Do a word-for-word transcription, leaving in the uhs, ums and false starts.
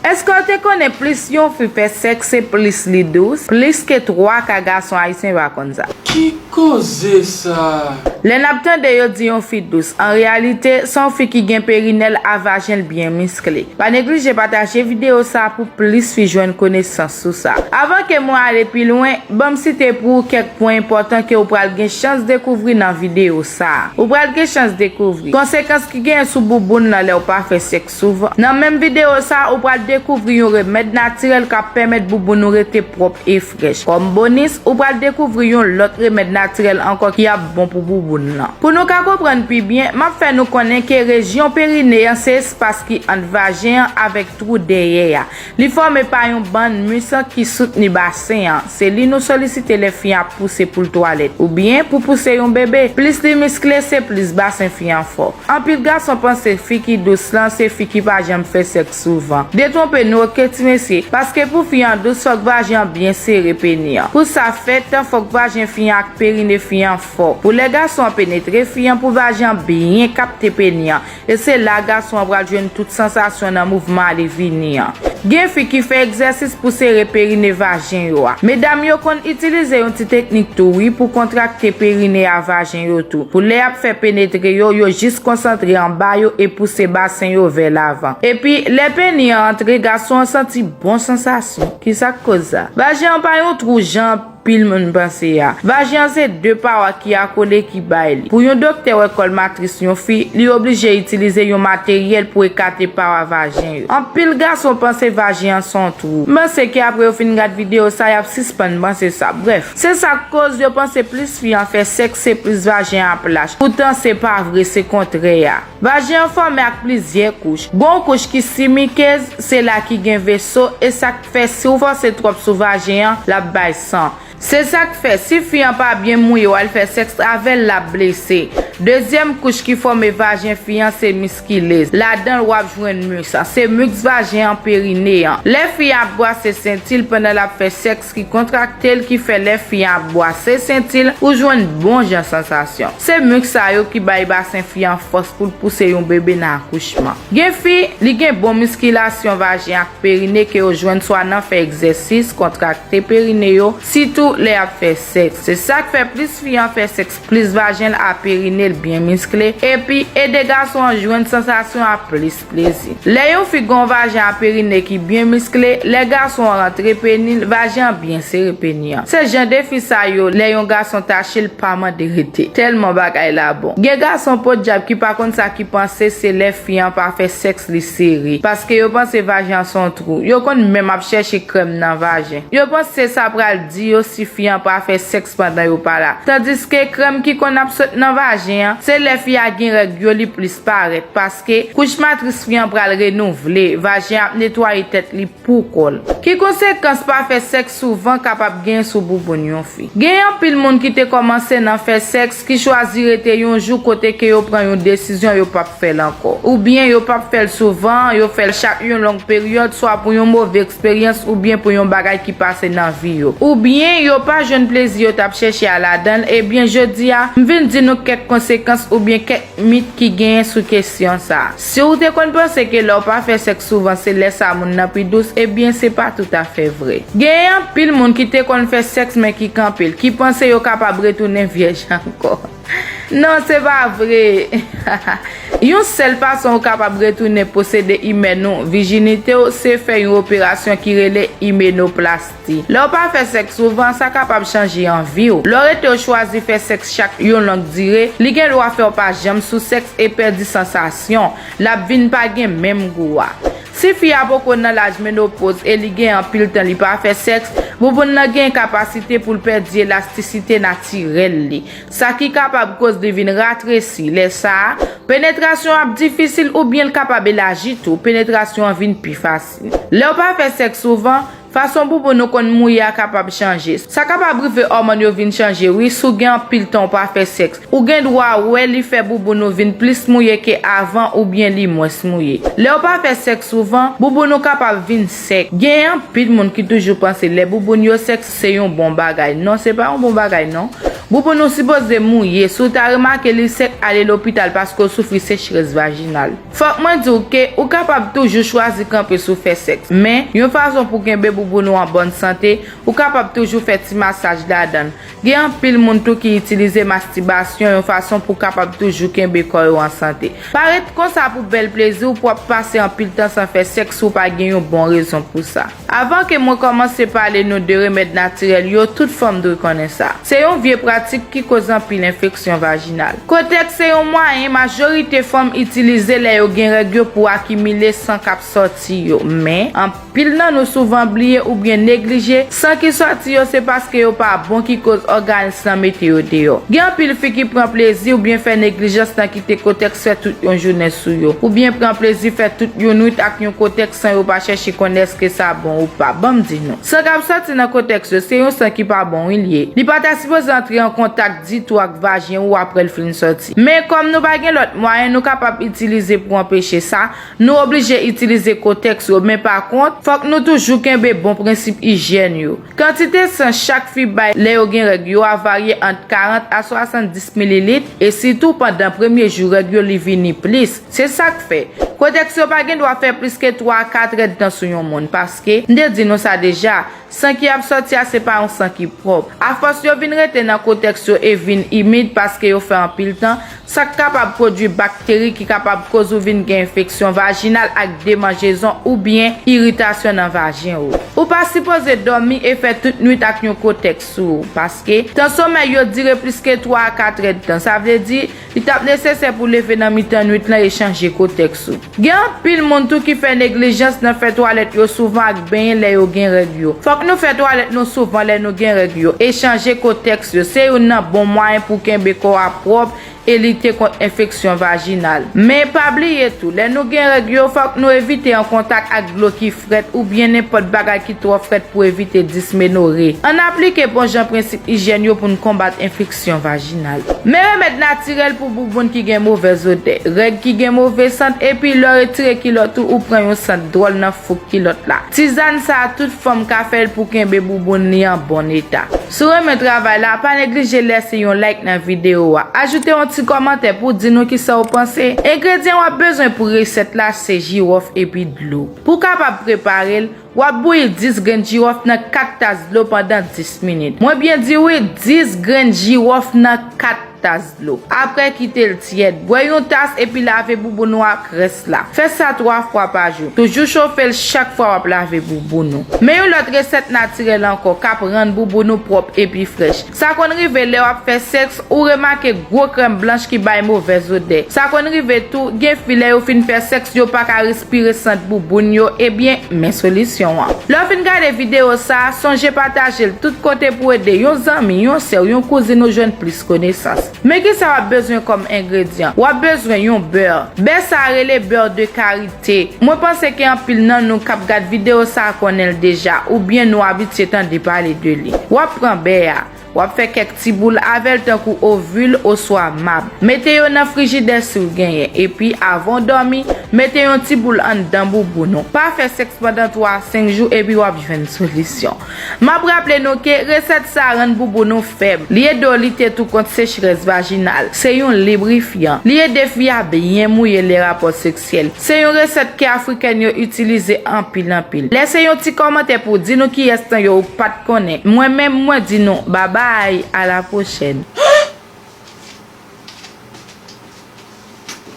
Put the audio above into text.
Èske w te konnen plis yon fi fè sèks se plis li dous? Plis ke twa ka gason ayisyen pa konn sa. Ki koze sa? Lè n ap tande yo di yon fi dous, an reyalite, se yon fi ki gen perinèl a vajen l byen miskle. Pa neglije pataje videyo sa pou plis fi jwenn konesans sou sa. Avan ke mwen ale pi lwen, ban m site pou ou kèk pwen enpòtan ke w pral gen chans dekouvri nan videyo sa. Ou pral gen chans dekouvri konsekans ki genyen sou bouboun nan lè w pa fè sèks souvan. Nan menm videyo sa, ou pral dekouvri yon remèd natirèl k ap pèmèt bouboun ou rete pwòp e frèch. Kòm bonis, ou pral dekouvri yon lòt remèd natirèl ankò ki ap bon pou bouboun nan. Pou nou ka konprann pi byen, m ap fè nou konnen ke rejyon perine an se espas ki ant vajen an avèk twou dèyè a. Li fòme pa yon bann mis ki soutni basen an. Se li nou solisite lè fi an ap pouse pou l twalèt, oubyen pou pouse yon bebe. Plis li miskle, se plis basen fi an fò. Anpil gason panse fi ki dous lan se fi ki pa janm fè sèks souvan. Detwonpe nou oke ti mesye, paske pou fi an dous fòk vajen an byen sere peni an. Pou sa fèt, fòk vajen fi an ak perine fi an fò. Pou lè gason an penetre fi an, pou vajen an byen kapte peni an. E se la gason an pral jwenn tout sansasyon nan mouvman ale vini an. Gen fi ki fè egzèsis pou sere perine vajen yo a. Medam yo konn itilize yon ti teknik tou wi pou kontrakte perine a vajen yo tou. Pou lè y ap fè penetre yo, yo jis konsantre anba yo e pouse basen yo vè lavan. Epi, lè peni an antre, gason an santi bon sansasyon. Kisa k koz sa? Vajen an pa yon twou jan anpil moun panse a. Vajen an se de pawa ki akole ki bay li. Pou yon doktè wè kòl matris yon fi, li oblije itilize yon materyèl pou ekate pawa vajen yo. Anpil gason panse vajen an se yon twou. M panse ke apre yo fin gad videyo sa, y ap sispann panse sa. Brèf, se sa k koz yo panse plis fi an fè sèks, se plis vajen an ap lach. Poutan, se pa vre, se kontrè a. Vajen an fòme ak plizyè kouch. Gon kouch ki simikez, se la ki gen veso, e sa k fè si w fòse twòp sou vajen an, l ap bay san. Se sa k fè, si fi an pa byen mouye w al fè sèks avè l, l ap blese. Dezyèm kouch ki fòme vajen fi an se miskilez. Ladan l w ap jwenn mis an. Se miks vajen an, perine an. Lè fi an ap bwase senti l pandan l ap fè sèks ki kontrakte l, ki fè lè fi an ap bwase senti l, ou jwenn bon jan sansasyon. Se miks sa yo ki bay basen fi an fòs pou l pouse yon bebe nan akouchman. Gen fi, li gen bon miskilasyon vajen ak perine ke yo jwenn swa nan fè egzèsis, kontrakte perine yo, sitou lè y ap fè sèks. Se sa k fè plis fi an fè sèks, plis vajen l a perine l byen miskle, epi ede gason an jwenn sansasyon a plis plezi. Lè yon fi gen yon vajen a perine ki byen miskle, lè gason an rantre peni l, vajen an byen sere peni an. Se jan de fi sa yo, lè yon gason tache l, pa mande rete. Tèlman bagay la bon. Gen gason podyab ki pa konn sa ki panse se lè fi an pa fè sèks li sere, paske yo panse vajen an se yon twou. Yo konn menm ap chèche krèm nan vajen. Yo panse sa pral di yo si fi an pa fè sèks pandan yo pa la. Tandiske krèm ki konn ap sot nan vajen an, se lè fi a gen règ yo li plis parèt, paske kouch matris fi an pral renouvle, vajen ap netwaye tèt li pou kò l. Ki konsekans pa fè sèks souvan kapab gen sou bouboun yon fi? Gen anpil moun ki te kòmanse nan fè sèks ki chwazi rete yon jou kote ke yo pran yon desizyon yo p ap fè l ankò. Oubyen yo p ap fè l souvan, yo fè l chak yon long peryòd, swa pou yon move eksperyans oubyen pou yon bagay ki pase nan vi yo. Oubyen yo pa jwenn plezi yo t ap chèche a ladan l, ebyen jodi a, m vin di nou kèk konsekans oubyen kèk mit ki genyen sou kesyon sa a. Si w te konn panse ke lè w pa fè sèks souvan se lè sa moun nan pi dous, ebyen se pa toutafè vre. Genyen anpil moun ki te konn fè sèks men ki kanpe l, ki panse yo kapab retounen vyèj ankò. Non, se pa vre. Yon sèl fason ou kapab retounen posede imèn ou, vijinite w, se fè yon operasyon ki rele imenoplasti. Lè w pa fè sèks souvan, sa kapab chanje anvi w. Lè w rete w chwazi fè sèks chak yon long dire, li gen dwa fè w pa janm sou sèks e pèdi sansasyon. L ap vin pa gen menm gou a. Si fi a poko nan laj menopoz e li gen anpil tan li pa fè sèks, bouboun nan gen kapasite pou l pèdi elastisite natirèl li, sa ki kapab koz li vin ratresi. Lè sa a, penetrasyon ap difisil oubyen l kapab elaji tou, penetrasyon an vin pi fasil. Lè w pa fè sèks souvan, fason bouboun ou konn mouye a kapab chanje. Sa kapab rive òmòn yo vin chanje wi, si w gen anpil tan w pa fè sèks. Ou gen dwa wè li fè bouboun ou vin plis mouye ke avan oubyen li mwens mouye. Lè w pa fè sèks souvan, bouboun ou kapab vin sèk. Gen anpil moun ki toujou panse lè bouboun yo sèk se yon bon bagay. Non, se pa yon bon bagay non. Bouboun ou sipoze mouye. Si w ta remake li sèk, ale lopital paske w soufri sechrès vajinal. Fòk mwen di w ke ou kapab toujou chwazi kanpe sou fè sèks, men yon fason pou kenbe bouboun ou an bòn sante, ou kapab toujou fè ti masaj ladan l. Gen anpil moun tou ki itilize mastibasyon yon fason pou kapab toujou kenbe kò yo an sante. Parèt konsa pou bèl plezi, ou p ap pase anpil tan san fè sèks si w pa gen yon bon rezon pou sa. Avan ke mwen kòmanse pale nou de remèd natirèl yo, tout fanm dwe konnen sa. Se yon vye pratik ki koz anpil enfeksyon vajinal. Kotèks se yon mwayen majorite fanm itilize lè yo gen règ yo pou akimile san k ap sòti yo, men anpil nan nou souvan bliye oubyen neglije san ki sòti yo se paske yo pa bon ki koz òganis lan mete yo deyò. Gen anpil fi ki pran plezi oubyen fè neglijans nan kite kotèks fè tout yon jounen sou yo, oubyen pran plezi fè tout yon nwit ak yon kotèks san yo pa chèche konnen èske sa bon ou pa. Ban m di nou, san k ap sòti nan kotèks yo se yon san ki pa bon wi l ye. Li pa ta sipoze antre an kontak ditou ak vajen ou apre l fin sòti. Men kòm nou pa gen lòt mwayen nou kapab itilize pou anpeche sa, nou oblije itilize kotèks yo, men pa kont, fòk nou toujou kenbe bon prensip ijyèn yo. Kantite san chak fi bay lè yo gen règ yo a varye ant karant a swasanndis mililit, e sitou pandan premye jou règ yo li vini plis. Se sa k fè, kotèks yo pa gen dwa fè plis ke twa a kat èdtan sou yon moun, paske, m te di nou sa deja, san ki ap sòti a se pa yon san ki pwòp. Afòs yo vin rete nan kotèks yo e vin imid paske yo fè anpil tan, sa k kapab pwodui bakteri ki kapab koz ou vin gen enfeksyon vajinal ak demanjezon oubyen iritasyon nan vajen ou. Ou pa sipoze dòmi e fè tout nwit ak yon kotèks sou ou, paske tan somèy yo dire plis ke twa a kat èdtan. Sa vle di, li t ap nesesè pou leve nan mitan nwit lan e chanje kotèks ou. Gen anpil moun tou ki fè neglijans nan fè twalèt yo souvan ak benyen lè yo gen règ yo. Fòk nou fè twalèt nou souvan lè nou gen règ yo e chanje kotèks yo. Se youn nan bon mwayen pou kenbe kò a pwòp e lite kont enfeksyon vajinal. Men pa bliye tou, lè nou gen règ yo, fòk nou evite an kontak ak dlo ki frèt oubyen nenpòt bagay ki twò frèt pou evite dismenore. Ann aplike bon jan prensip ijyèn yo pou n konbat enfeksyon vajinal. Men remèd natirèl pou bouboun ki gen movèz odè, règ ki gen move sant, epi lè w retire kilòt ou, ou pran yon sant dwòl nan fouk kilòt la. Tizàn sa a, tout fanm ka fè l pou kenbe bouboun li an bon eta. Si w renmen travay la, pa neglije lèse yon like nan videyo a. Ajoute yon ti kòmantè pou di nou kisa w panse. Engredyan w ap bezwen pou resèt la se jiwòf epi dlo. Pou w kapab prepare l, w ap bouyi dis grenn jiwòf nan kat tas dlo pandan dis minit. Mwen byen di wi, dis grenn jiwòf nan kat tas dlo. Apre kite l tyèd. Bwè yon tas epi lave bouboun ou ak rès la. Fè sa twa fwa pa jou. Toujou chofe l chak fwa w ap lave bouboun ou. Men yon lòt resèt natirèl ankò k ap rann bouboun ou pwòp epi frèch. Sa konn rive lè w ap fè sèks, ou remake gwo krèm blanch ki bay movèz odè. Sa konn rive tou, gen fi lè yo fin fè sèks, yo pa ka respire sant bouboun yo, ebyen, men solisyon an. Lè w fin gade videyo sa a, sonje pataje l tout kote pou ede yon zanmi, yon sè w, yon kouzin ou jwenn plis konesans. Men kisa w ap bezwen kòm engredyan? W ap bezwen yon bè. Bè sa a rele bè de karite. Mwen panse ke anpil nan nou k ap gad videyo sa a konnen l deja, oubyen nou abitye tande pale de li. W ap pran bè a, w ap fè kèk ti boul avè l tankou ovil oswa mab. Mete yo nan frijidè si w genyen, epi avan w dòmi, mete yon ti boul anndan bouboun ou. Pa fè sèks pandan twa a senk jou epi w ap jwenn solisyon. M ap raple nou ke resèt sa a rann bouboun ou fèb. Li ede w lite tou kont sechrès vajinal. Se yon librifyan. Li ede fi a byen mouye lè rapò seksyèl. Se yon resèt ke Afrikèn yo itilize anpil anpil. Lèse yon ti kòmantè pou di nou kiyès nan yo ou pa t konnen. Mwen menm, mwen di nou, babay, a la pwochèn.